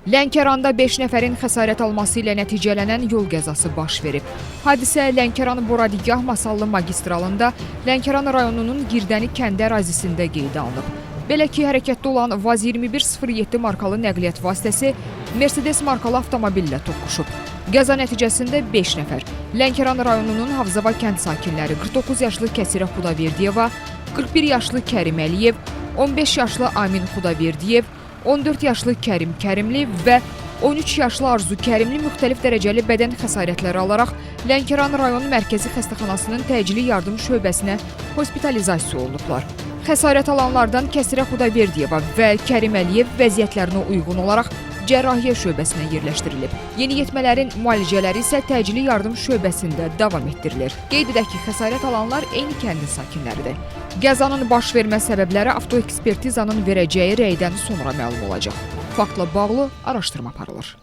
Lənkəranda 5 nəfərin xəsarət alması ilə nəticələnən yol qəzası baş verib. Hadisə Lənkəran-Boradigah Masallı magistralında Lənkəran rayonunun Girdəni kəndi ərazisində qeydə alınıb. Belə ki, hərəkətdə olan VAZ 2107 markalı nəqliyyat vasitəsi Mercedes markalı avtomobillə toqquşub. Qəza nəticəsində 5 nəfər Lənkəran rayonunun Havzava kənd sakinləri 49 yaşlı Kəsirə Xudaverdiyeva, 41 yaşlı Kərim Əliyev, 15 yaşlı Amin Xudaverdiyev, 14 yaşlı Kərim Kərimli və 13 yaşlı Arzu Kərimli müxtəlif dərəcəli bədən xəsarətləri alaraq Lənkəran rayon mərkəzi xəstəxanasının təcili yardım şöbəsinə hospitalizasiya olunublar. Xəsarət alanlardan Kəsirə Xudaverdiyeva və Kərim Əliyev vəziyyətlərinə uyğun olaraq cərrahiyyə şöbəsinə yerləşdirilib. Yeniyetmələrin müalicələri isə təcili yardım şöbəsində davam etdirilir. Qeyd edək ki, xəsarət alanlar eyni kəndin sakinləridir. Qəzanın baş vermə səbəbləri avtoekspertizanın verəcəyi rəydən sonra məlum olacaq. Faktla bağlı araşdırma aparılır.